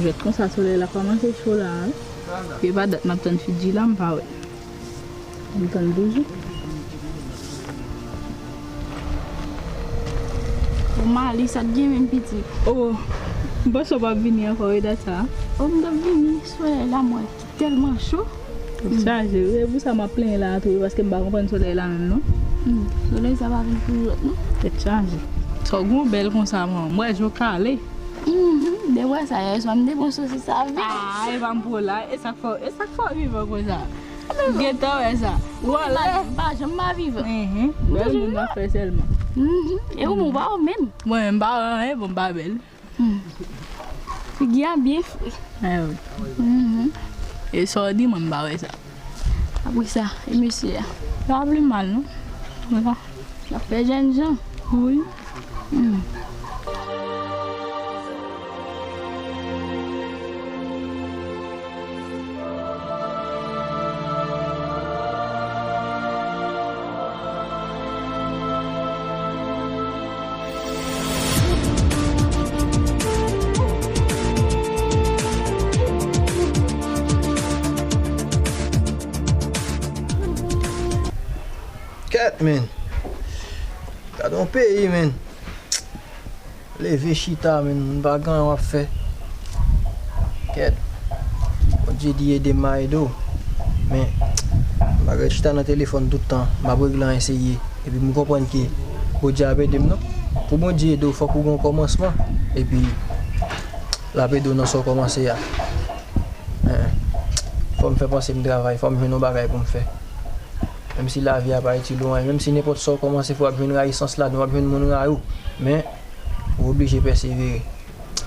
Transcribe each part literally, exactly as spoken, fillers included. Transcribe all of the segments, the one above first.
Jwèt konsa, solèy la kòmanse cho la, wi. E pa dat m ap tann Fidji la, m pa wè. M tann toujou. O Mali, sa t gen menm pitit? O, m panse w p ap vini ankò, wi, dat sa. O, m t ap vini, solèy la, mwen, ki tèlman cho. Chaje, wi, e pou sa m ap plenyen la tou, wi, paske m pa konprann solèy la menm, non. Hmm, solèy sa pa vin pou jwèt, non. Tèt chaje. Sa w gen w bèl konsa, man. M wè je w kale. Mhm, de wè sa, yè swa, m te pran sosis avè. Ah, e pa m pou la, e sa k fè, e sa k fè w vivan konsa. Gentan wè sa. Ou anlè. M pa janm pa vivan. Mhm. Bèl moun w ap fè sèlman. Mhm. E ou, ou pa wè menm. Mwen, m pa wè anyen, bon, m pa bèl. Hmm. Figi a byen fre. Eh wi. Mhm. E sa w di, mwen, m pa wè sa. Apre sa, e mesye a? Sa pa pli mal, non. Konsa. L ap fè jènjan. Wi. Hmm. Kèt, men. Gade yon peyi, men. Leve chita, men, moun pa gen anyen w ap fè. Kèt. Bondye di ede m, m a ede w. Men, m pa ka chita nan telefòn tout tan, m ap regle anyen serye. Epi m konprann ke Bondye ap ede m, non. Pou Bondye ede w, fòk ou gen yon kòmansman. Epi, l ap ede w nan sa w kòmanse a. Hein. Fò m fè panse m travay, fò m jwenn yon bagay pou m fè. Menm si lavi a pa itil ou anyen, menm si nenpòt sa w kòmanse fè, w ap jwenn rayisans ladan, w ap jwenn moun rayi w. Men, ou oblije pèsevere.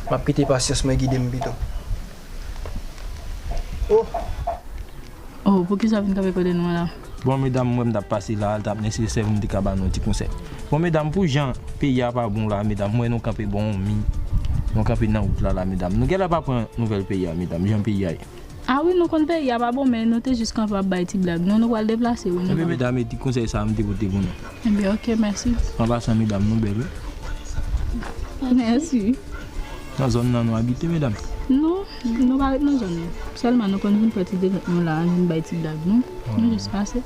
M ap kite pasyans mwen gide m pito. Oh! Oh, poukisa w vin kanpe kote nou an la? Bon, medam, mwen, m t ap pase la, l t ap nesesè pou m te ka ba nou yon ti konsèy. Bon, medam, pou jan peyi a pa bon la, medam, mwen, nou kanpe bò yon mi. Nou kanpe nan wout la, la, medam. Nou genlè pa pran nouvèl peyi a, medam, jan peyi a ye. Ah wi, nou konn peyi a pa bon, men nou te jis kanpe ap bay ti blag. Nou, nou pral deplase, wi, nou. Ebyen, medam, e ti konsèy sa a m te pote pou nou. Ebyen, ok, mèsi. An pasan, medam, nou bèl, wi. Mèsi. Nan zòn nan nou abite, medam? Non, nou pa ret nan zòn nan. Sèlman nou konn vin fè ti detant nou la, vin bay ti blag nou. Nou jis pase.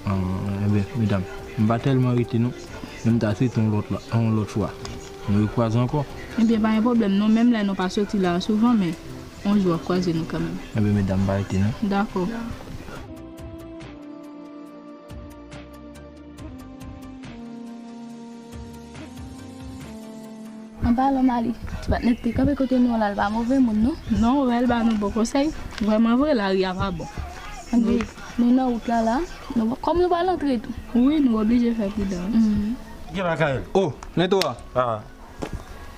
Ah, ebyen, medam, m pa tèlman rete, non. Men m ta swete yon lòt la, yon lòt fwa. Nou rekwaze ankò. Ebyen, pa gen pwoblèm, non. Menm lè nou pa soti la a souvan, men yon jou w ap kwaze nou kanmenm. Ebyen, medam, m pa rete, non. Dakò. An palan, Mali, ti patnè te kanpe kote nou an la, l pa move moun, non? Non, wè, l ba nou bon konsèy. Vrèman vre, lari a pa bon. Ann, nou, nou nan wout la, la. Nou, kòm nou pral antre tou. Wi, nou oblije fè pridan. Mhm. Gen bagay. Oh, Lento a. Ah.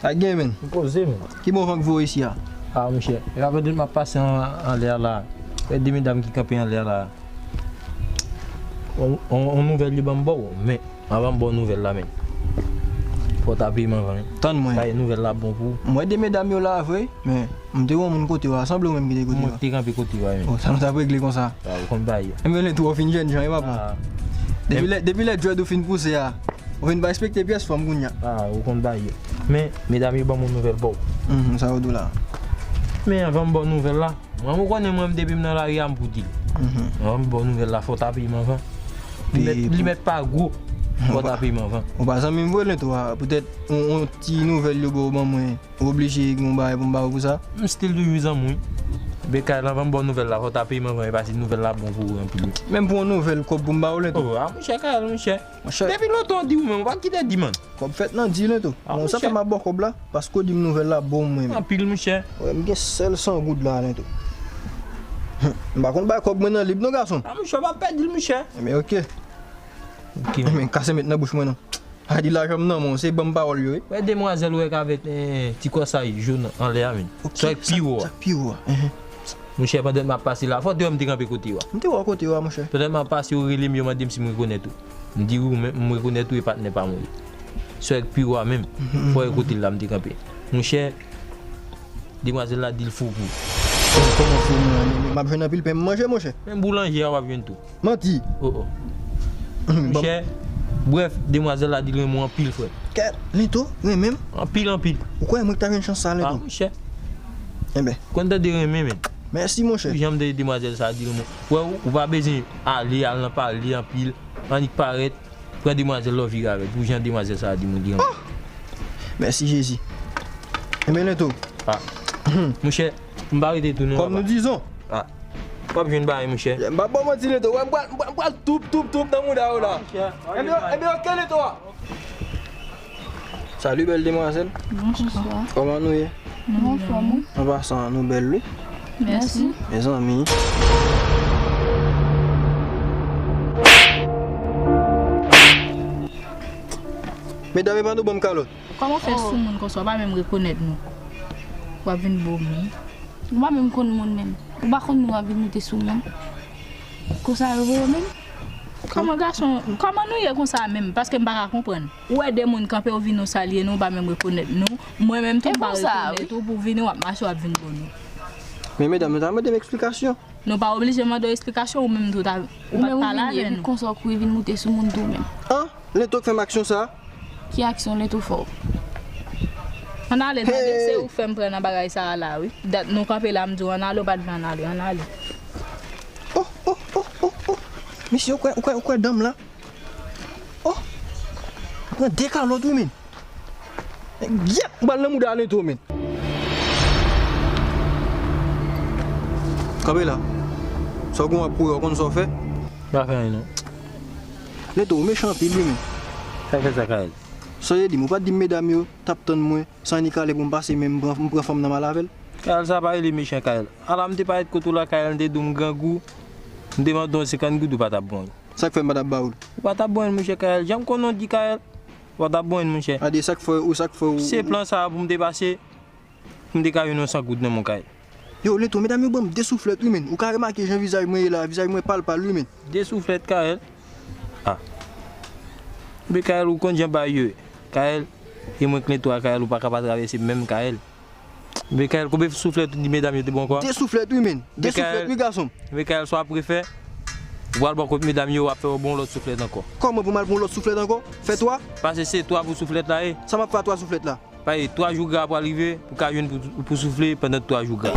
Sa gen, men? M poze, men. Ki bon van k voye isi a? Ah, monchè, e pa petèt m ap pase an, anlè a la. E de medam ki kanpe anlè a la. On, on, on nouvèl yo ban m ba w, men anvan m ba w nouvèl la, men, fò w ta peye m anvan, wi. Tann mwen. Sa e nouvèl la bon pou ou. M wè de medam yo la vre, men m te wè yon moun kote w a, sanble ou menm ki te kote w a. Mwen te kanpe kote w a, men. Oh, sa nou t ap regle konsa. Ah, ou konn bagay yo. Enben, Lento, ou fin jènjan, wi, papa. Ah. Depi lè, depi lè dread ou fin pouse a, ou vin pa respekte pyès fanm kounye a. Ah, ou konn bagay yo. Men, medam yo ban m yon nouvèl ba w. Mhm, sa yo di w la? Men anvan m ba w nouvèl la, mwen, ou konnen mwen, depi m nan lari a, m pou di l. Mhm. Anvan m ba w nouvèl la, fò w ta peye m anvan. Li mèt, li mèt pa gwo, fò w ta peye m anvan. Ou pa zanmi m vre, Lento a. Poutèt yon, yon ti nouvèl yo ba w ban mwen, ou oblije gen yon bagay pou m ba w pou sa? M still toujou zanmi w, wi. Men Kayal, anvan m ba w nouvèl la, fò w ta peye m anvan, e paske nouvèl la bon pou ou anpil, wi. Menm pou yon nouvèl kòb pou m ba w, Lento? Oh, ah, monchè, Kayal, monchè. Monchè. Depi lontan w di w menm, ou pa kite di, man. Kòb fèt nan di, Lento. Ah, bon, sa monchè. Fè m ap ba w kòb la, paske w di m nouvèl la bon mwen menm. Anpil, monchè. Wè, m gen sèl san goud la, Lento. Hum, m pa konn bay kòb mwen nan lib non, gason. Ah, monchè, w ap pèdi l, monchè. Enben, ok. Ok. Enben, kase met nan bouch mwen non. A di lajan m nan men w, se ban m pawòl yo, wi. Wè demwazèl ou wè k avèk, eh, ti kòsay jòn anlè a, men. Ok, sa k pi wo a. Sa k pi wo a. Enhen. Monchè, pandan m ap pase la, fò w te wè m te kanpe kote w a. M te wè w kote w a, monchè. Pandan m ap pase, ou rele m, yo mande m si m rekonèt ou. M di wi, men m rekonèt ou, e patnè pa m ou ye. Sa k pi wo a menm, fò w wè kote l la m te kanpe. Monchè, demwazèl la di l fou pou ou. Kòman fou, mwen, m ap jwenn anpil pen m manje, monchè? Menm boulanje a w ap jwenn tou. Manti. Oh, oh. Monchè, brèf, demwazèl la di l renmen w anpil, frè. Kèt, Lento, renmen m? Anpil, anpil. Ou kwè mwen ki ta jwenn chans sa, Lento? Ah, monchè. Enben. Konn tande renmen, men. Mèsi, monchè. Pou jan m tande demwazèl sa a di renmen. Wè, ou, ou pa bezwen ale, al nan pale anpil. Annik parèt, pran demwazèl la, w vire avè l. Pou jan demwazèl sa a di moun li renmen. Oh! Mèsi, Jezi. Enben, Lento. Ah. Monchè, m pa rete tou, non, papa. Kòm nou dizon. Ah. W ap jwenn bagay, monchè. M pa ba w manti, Lento. Wè, m pral, m pral, m pral toup, toup, toup nan mouda w la. Ah, monchè. Enben, enben, oke, Lento a. Salut, bèl demwazèl. Bonswa. Kòman nou ye? Nou anfòm, wi. An pasan, nou bèl, wi. Mèsi. Mezanmi. Medam, epa nou ban m kalòt. Kòman w fè sou moun konsa, w pa menm rekonèt nou? W ap vin bo moun. Ou pa menm konn moun menm. Ou pa konn nou ap vin moute sou moun. Konsa yo voye w menm? Kòman gason, kòman nou ye konsa menm? Paske m pa ka konprann. Ou wè de moun kanpe, ou vin ou salye nou, ou pa menm rekonèt nou. Mwen menm tou, m pa rekonèt ou, pou vini w ap mache, w ap vin bo nou. Men medam, nou ta mande m eksplikasyon. Nou pa oblije mande w eksplikasyon, ou menm tou ta, ou pa t pale avè nou. Ou menm ou vin ye, epi konsa w kouri vin moute sou moun tou menm. An? Lento k fè m aksyon sa a? Ki aksyon Lento fè w? Ann ale, tande, se ou k fè m pran nan bagay sa a la, wi. Dat nou kanpe la, m di w ann ale, ou pa t vle ann ale, ann ale. Oh, oh, oh, oh, oh. Mesye, ou kwè, ou kwè, ou kwè danm la? Oh! Ou pran de kalòt, wi, men. Gyèt, m pral nan mouda Lento, men. Kanpe la. Sa w gen w ap kouri, w konn sa w fè? M pa fè anyen, non. Lento, ou mechan anpil, wi, men. Sa fè sa, Kayèl? Sa w ye di m, ou pa t di m medam yo t ap tann mwen, san ni kale pou m pase, men m pran, m pran fanm nan m al avè l? Kayèl, sa pa rele mechan, Kayèl. Ala m te parèt kote w la, Kayèl, m te di w m grangou, m te mande w senkant goud, ou pa t ap ban m. Sa k fè m pa t ap ba ou l? Ou pa t ap ban m l, monchè, Kayèl. Jan m konnen w di, Kayèl, ou pa t ap ban m l, monchè. Gade, sa k fè, ou, sa k fè ou. Se plan sa a pou m te pase, pou m te ka jwenn yon san goud nan men w, Kayèl. Yo, Lento, medam yo ban m de souflèt, wi, men. Ou ka remake jan vizaj mwen ye la, vizaj mwen pal pal, wi, men. De souflèt, Kayèl? Ah. Be Kayèl, ou konn jan bagay yo ye. Kayèl, e mwen k Lento a, Kayèl, ou pa ka pa travèse m menm, Kayèl. Be Kayèl, konbyen souflèt ou di medam yo te ban w ankò? De souflèt, wi, men. De souflèt, wi, gason. Be Kayèl, sa w ap refè, ou pral bò kot medam yo, w ap fè yo ban w lòt souflèt ankò. Kòman pou m al pran yon lòt souflèt ankò? Fè twa? Paske se twa pou souflèt la ye. Sa m ap fè a twa souflèt la? Paske twa jou gra pral rive, ou ka jwenn pou, pou soufle pandan twa jou gra.